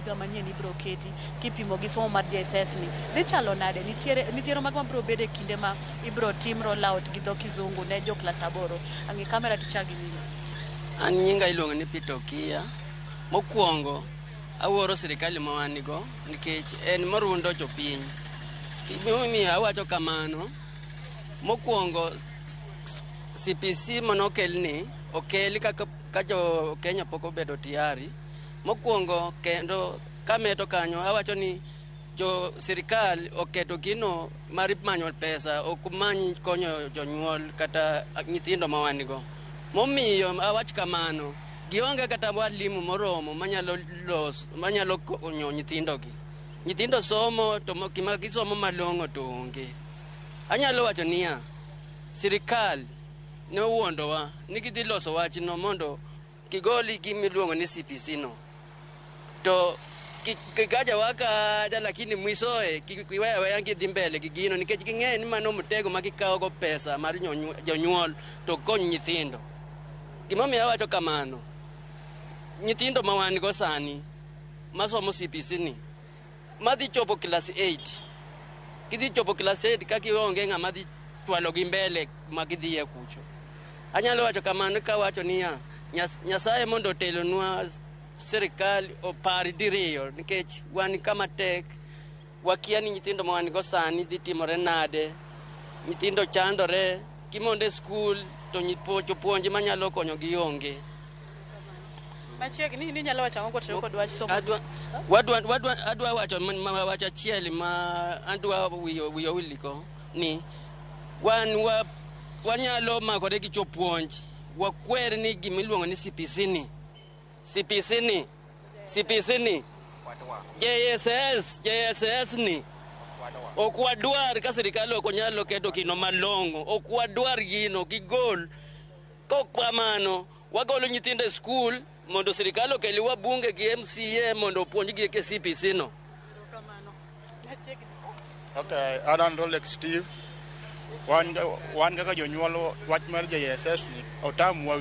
higa manyien ibiro keti kipimo gi somo mar JSS ni dhi chalo nade? Nitiere midhiero mag mabiro bedo e kinde ma ibiro tim roll out gi dho kizungu ne jo klas 8. Ang'i kamera tichak gi nyingi. An nyinga iluongo ni Peter Okiya. Mokwongo, awuoro sirikal ma wan go nikech en morundo jopiny. Gimomiyo awacho kamano, mokwongo CPC manokelni okel kaka ka jo Kenya pok obedo tayari. Mokwongo kendo kameto kanyo awacho ni jo sirikal oketo gino mar manyo pesa ok many konyo jonyuol kata nyithindo ma wan go. Momiyo awach kamano, gionge kata walimu moromo manyalo los manyalo konyo nyithindo gi. Nyithindo somo to gima gisomo malong'o to onge. Anyalo wacho niya, sirikal ne owuondowa ni gidhi loso wachno mondo gigol gimiluongo ni CPC no. To kigajawa kacha lakini mwisoe giweyo aweya gidhi mbele gi gino nikech ging'eyo ni mano mtego ma gikawo go pesa mar jonyuol to kony nyithindo. Gimomiyo awacho kamano, nyithindo ma wan go sani masomo CPC ni madhi chopo class 8 gidhi chopo class 8 ka gionge ng'ama dhi chwalogi mbele ma gidhiye kucho. Anyalo wacho kamano kawacho niya, Nyasaye mondo otelonwa sirikal opar diriyo nikech wan kama tek wakia ni nyithindo ma wan go sani dhi timore nade. Nyithindo chandore kimondo e skul to jopuonj manyalo konyogi onge. Machiegni ni inyalo wacho ang'o kotenore kod wach somo? Adwa wacho wach achiel ma adwa wiyo wiliko ni wan wanyalo makore gi jopuonj wakwer ni gimiluongo ni CPC ni CPC ni CPC ni JSS JSS ni ok wadwar ka sirikal ok onyalo keto gino malong'o ok wadwar gino gigol kok kamano wagolo nyithindo e skul mondo sirikal okel wabunge gi MCA mondo opuonjgi e CPC no. Okay, an an Rolex Steve. Wan kaka jonyuol wach mar JSS ni otamwa.